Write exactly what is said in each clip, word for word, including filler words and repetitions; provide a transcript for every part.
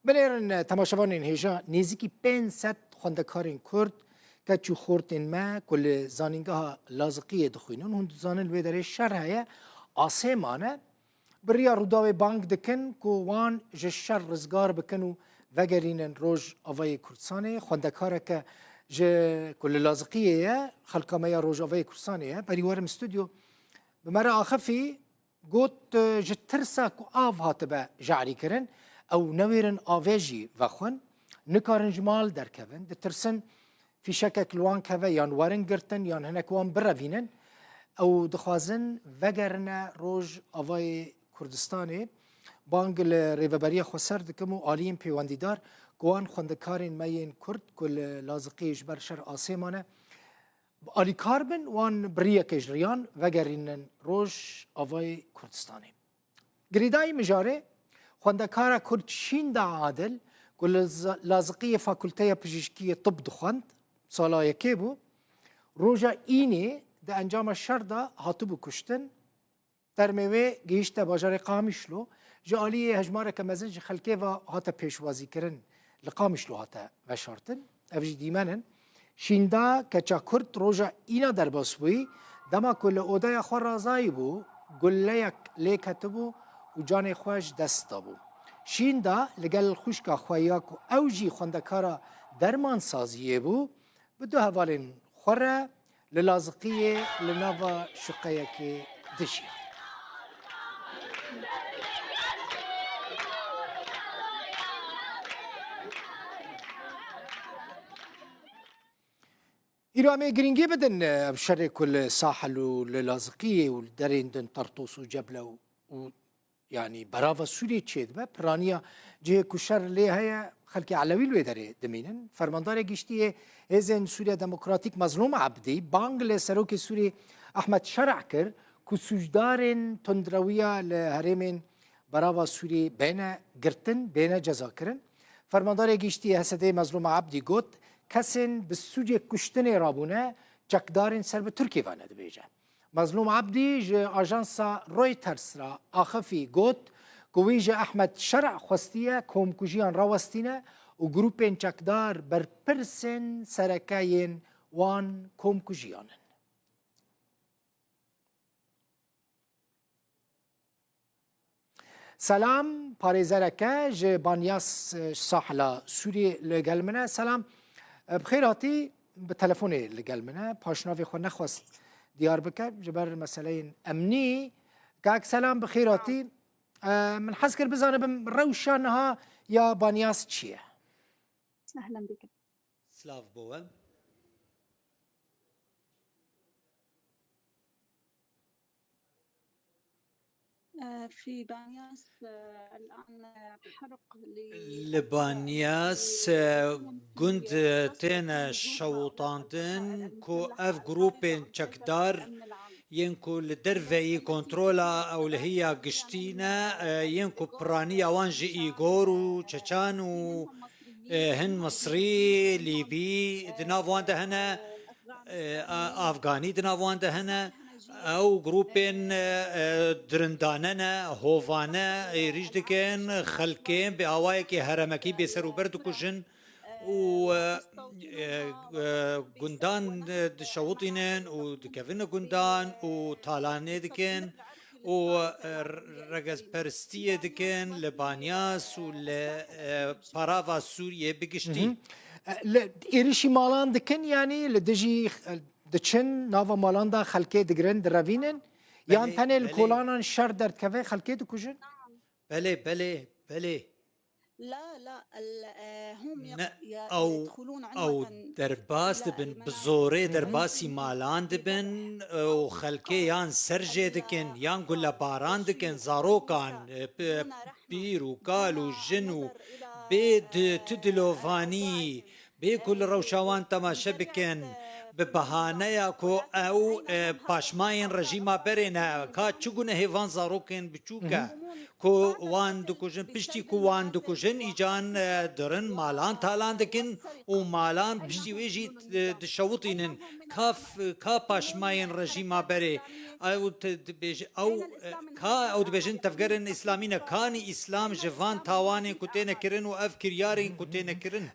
Binêrin temaşevanên hêja, nêzîkî pênc sed xwendekarên Kurd, keç û xortên me ku li Zanîngeha Laziqiyê dixwînin, hûn dizanin li wê derê şer heye, asê mane. Bi riya Rûdawê bang dikin ku wan ji şer rizgar bikin û vegerînin Rojavayê Kurdistanê. Xwendekareke ji ku li Laziqiyê ye, xelka me ya Rojavayê Kurdistanê ye, berî werim stûdyo bi me re axifî. Got, e, ji tirsa ku av hatibe jarîkirin, ew newêrin avê jî vexwin, nikarin ji mal derkevin, ditirsin fîşekek li wan keve yan werin girtin yan hinek wan birevînin. Ew dixwazin vegerine Rojavayê Kurdistanê. Bang li Rêveberiya Xweser dikim û aliyên pêwendîdar ku wan xwendekarên me yên Kurd ku li Laziqiyê ji ber şer asê mane, alîkar bin, wan bi riyekê ji riyan vegerînin Rojavayê Kurdistanê. Girêdayî mijarê, xwendekara Kurd Şînda Adil, ku li Z-, Laziqiyê Fakulteya Pijîşkiyê Tib dixwend, sala yekê bû, roja Înê di encama şer de hatibû kuştin. Termê wê gihîşte bajarê Qamişlo, ji aliyê hejmareke mezin ji xelkê ve hate pêşwazîkirin, li Qamişlo hate veşartin. Ev jî dîmen in. Şînda keça Kurd roja Îna derbas bûyî, dema ku li odeya xwe razayî bû, gulleyek lê ketibû û canê xwe ji dest dabû. Şînda li gel xwişka xwe ya ku ew jî xwendekara dermansaziyê bû, bi du hevalên xwe re li Laziqiyê li nava şuqeyekê dijiya. Îro em ê girîngî bidin ev şerê ku li Sahel û li Laziqiyê û li derên din Tartos û Ceble û, û Yanî berava Sûriyê çêdibe, piraniya cihê ku şer lê heye, xelkê Elewî li wê derê dimînin. Fermandarê Giştî yê Hêzên Sûriya Demokratîk Mezlûm Ebdî bang li Serokê Sûrî Ehmed Şer'a kir ku sûcdarên tundrewiya li herêmên berava Sûrî bêne girtin, bêne cezakirin. Fermandarê Giştî yê H S D'ê Mezlûm Ebdî got, kesên bi sûcê kuştinê rabûne, çekdarên ser bi Tirkiyê ve ne dibêje. Mezlûm Ebdî ji ajansa Reuters re axifî got ku wî ji Ehmed Şer'a xwestiye komkujiyan rawestîne û grûpên çekdar berpirsên sereke yên wan komkujiyan in. Selam, parêzereke ji Banyas, e, ji sahila Sûriyê li gel min e. Selam, e, bi xêr hatî, bi telefonê li gel min e. Paşnavê xwe nexwest diyar bike, ji ber meseleyên emnî. Kak Selam, bi xêr hatî. E, min hez kir bizanibim rewşa niha ya Banyas çi ye? Ehlen bik. Silav bo we. في بانياس، آه، الآن، آه، حرق ل- Li Banyas, e, gund, e, têne şewitandin ku ev grûpên çekdar yên ku li derveyî kontrola ewlehiya giştî ne, e, yên ku piraniya wan ji Îgor û Çeçan û, e, hin Misrî, Lîbî di nav wan de hene, e, a-, Afganî di nav wan de hene. Ew grûpên, e, e, dirindane ne, hovane êrîş dikin, xelkên bi awayekî heremekî bêserûber dikujin û, e, e, e, gundan, e, dişewitînin û dikevin gundan û talanê dikin û, e, regezperstiyê dikin li Banyas û li, e, parava Sûriyê bi giştî. Hı hı. E, li êrişî malan dikin, yanî li dijî, e, diçin nava malan de xelkê digirin, direvînin? Yan Belê, tenê li belê. Kolanan şer derdikeve, xelkê dikujin? Belê, belê, belê. لا، لا، ال-، آه، هم يق-، Ne, ي-، ew, يدخلون ew عنوة derbas لا، dibin, لمناطق bi zorê Hı hı. derbasî malan dibin, e, û xelkê yan ser jê dikin, yan gulebaran dikin, zarokan, e, pi-, pîr û kal û jin û bê di-, tu dilovanî, Bê ku li rewşa wan temaşe bikin, bi behaneya ku ew, e, paşmayên rejîma berê ne, ka çi gunehê van zarokên biçûk e, ku wan dikujin, piştî ku wan dikujin, îcan, e, dirin malan talan dikin û malan piştî wê jî, e, dişewitînin. Ka f-, ka paşmayên rejîma berê, ew te-, dibêje-, ew, e, ka ew dibêjin tevgerên îslamî ne, kanî îslam ji van tawanên ku têne kirin û ev kiryarên ku têne kirin?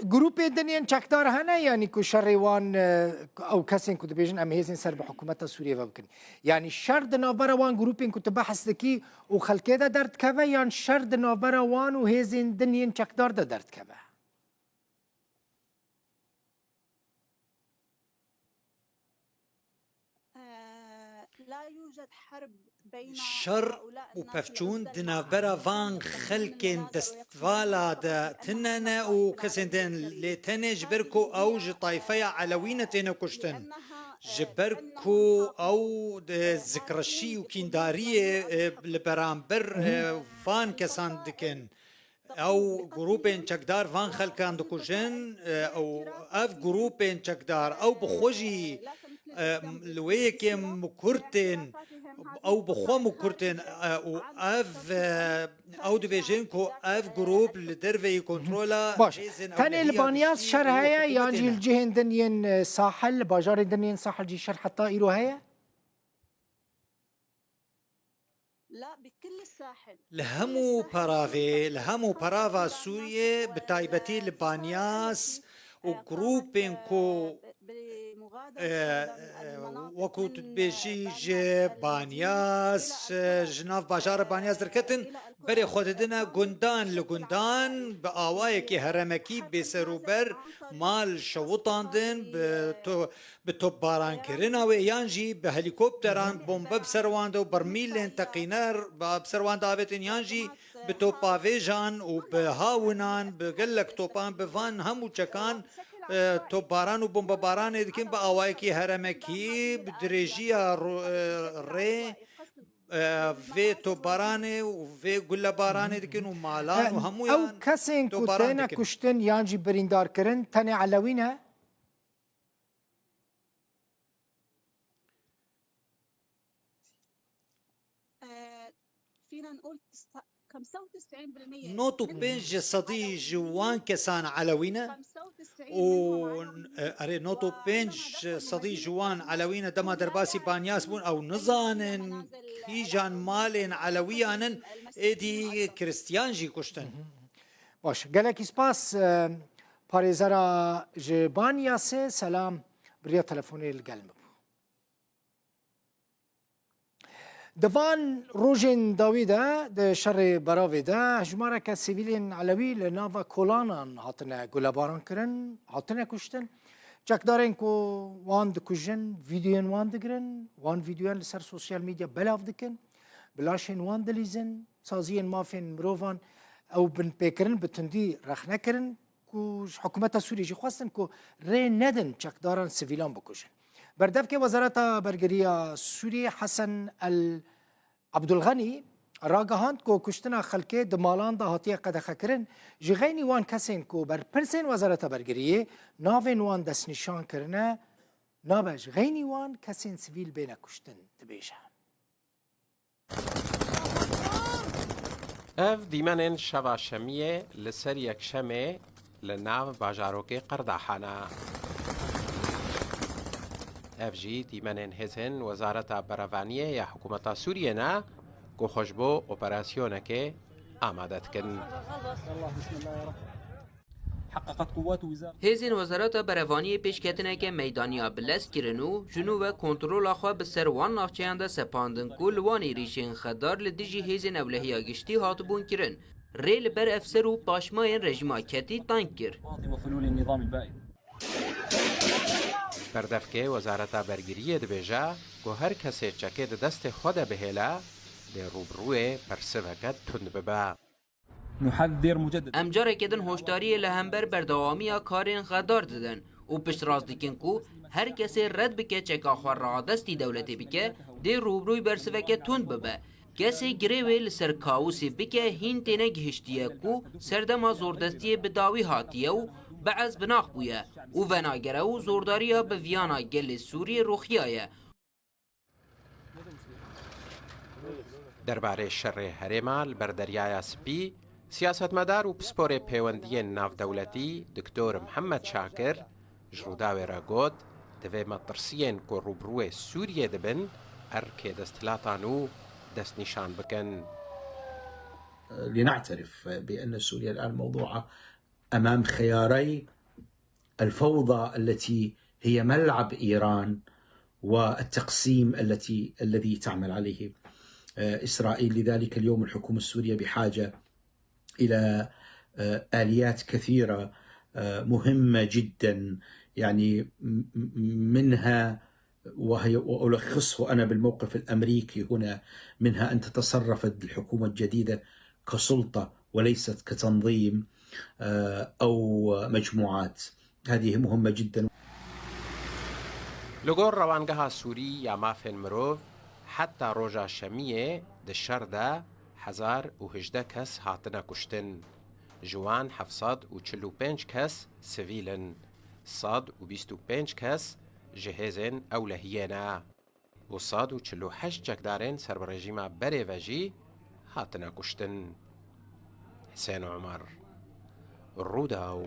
Grûpên din yên çekdar hene, yanî ku şerê wan, e, ew kesên ku dibêjin em hêzên ser bi hikûmeta Sûriyê ve bikin. Yanî şer di navbera wan grûpên ku tu behs dikî û xelkê de derdikeve, yan şer di navbera wan û hêzên din yên çekdar de derdikeve? Şer û pevçûn di navbera van xelkên destvala de tune ne û kesên din, lê tenê ji ber ku ew ji tayfeya Elewî ne têne kuştin. Ji ber ku ew, e, zikreşî û kîndariyê, e, li beramber, e, van kesan dikin. Ew grûpên çekdar van xelkan dikujin, e, ew, ev grûpên çekdar, ew bi xwe jî, e, li wê yekê mikur tên, ew bi xwe mikur tên, e, û ev, e, ew dibêjin ku ev grûp li derveyî kontrola Baş. hêzên Tenê li ewlehiya Banyas Hiştî şer û heye, hikûmetê yan jî ne. li cihên din yên, e, sahil, li bajarên din yên sahil jî şer heta îro heye? Li hemû peravê, li hemû perava Sûriyê, bi taybetî li Banyas û grûpên ku, e, e, wekû tu dibêjî ji Banyas, e, ji nav bajara Banyas derketin, berê xwe didine gundan li gundan, bi awayekî heremekî bêserûber mal şewitandin, bi to-, bi topbarankirina wê yan jî bi helîkopteran bombe bi ser wan de û bermîlên teqîner bi ser wan de avêtin yan jî bi topavêjan û bi hawinan, bi gelek topan, bi van hemû çekan, e, topbaran û bombebaranê dikin bi awayekî heremekî, bi dirêjiya ro-, e, rê, e, vê topbaranê û vê gulebaranê dikin û malan û hemûyan Ew kesên ku têne kuştin yan jî birîndar kirin, tenê Elewî ne? Nod û pênc ji sedî ji wan kesan Elewî ne û, e, erê, nod û pênc sedî ji wan Elewî ne dema derbasî Banyas bûn, ew nizanin kîjan malên Elewiyan in, êdî Kristiyan jî kuştin. Baş, gelekî spas, e, parêzera ji Banyasê, Selam, bi riya telefonê li gel min bû. Di van rojên dawî de, di şerê beravê de, hejmareke sivîlên Elewî li nava kolanan hatine gulebaran kirin, hatine kuştin. Çekdarên ku wan dikujin, vîdeoyên wan digirin, wan vîdeoyan li ser sosyal medya belav dikin, bi laşên wan dilîzin, saziyên mafên mirovan ew binpêkirin bi tundî rexne kirin ku ji hikûmeta Sûriyê jî xwestin ku rê nedin çekdaran sivîlan bikujin. Berdevkê Wezareta Bergiriya Sûriyê Hesen El Abdulxenî ragihand ku kuştina xelkê di malan de hatiye qedexekirin, ji xeynî wan kesên ku berpirsên Wezareta Bergiriyê navên wan destnîşan kirine, nabe ji xeynî wan kesên sivîl bêne kuştin, dibêje. Ev dîmenên şeva şemiyê li ser yekşemê li nav bajarokê Qerdaha ne. Ev jî dîmenên hêzên Wezareta Berevaniyê ya Hikûmeta Sûriyê ne ku xwe ji bo operasyonekê amade dikin. Hêzên Wezareta Berevaniyê pêşketineke meydanî ya bi lez kirin û ji nû ve kontrola xwe bi ser wan navçeyan de sepandin ku li wan êrîşên xedar li dijî hêzên ewlehiya giştî hatibûn kirin. Rê li ber efser û paşmayên rejîma ketî teng kir. Berdevkê Wezareta Bergiriyê dibêje ku her kesê çekê di destê xwe de bihêle, dê rûbirûyê bersiveke tund bibe. Em careke din hoşdariyê li hember berdewamiya karên xedar didin û piştrast dikin ku her kesê red bike çeka xwe radestî dewletê bike, dê rûbirûyî bersiveke tund bibe. Kesê girê wê li ser kawusê bike hîn têne gihiştiye ku serdema zordestiyê bi dawî hatiye û Be'ez binax bûye û venagere û zordariya bi viyana gelê Sûriyê roxiyaye. Derbarê şerê herêma li ber Deryaya Spî, siyasetmedar û pisporê pêwendiyên navdewletî Doktor Mihemed Şakir ji Rûdawê re got, divê metirsiyên ku rûbirûyê Sûriyê dibin, erkê desthilatan û destnîşan bikin. لنعترف بأن سوريا الآن موضوعة أمام خياري الفوضى التي هي ملعب إيران والتقسيم التي الذي تعمل عليه إسرائيل. لذلك اليوم الحكومة السورية بحاجة إلى آليات كثيرة مهمة جدا، يعني منها وهي وألخصه أنا بالموقف الأمريكي هنا، منها أن تتصرف الحكومة الجديدة كسلطة وليست كتنظيم أو مجموعات. هذه مهمة جدا. Li gor Rewangeha Sûrî ya Mafên Mirov, heta roja Şemiyê di şer de hezar û hejdeh kes hatine kuştin. Ji wan heft sed û çil û pênc kes sivîl in, sed û bîst û pênc kes ji hêzên ewlehiyê ne û sed û çil û heşt çekdarên ser bi rejîma berê ve jî hatine kuştin. Hisên Omer, Rûdaw.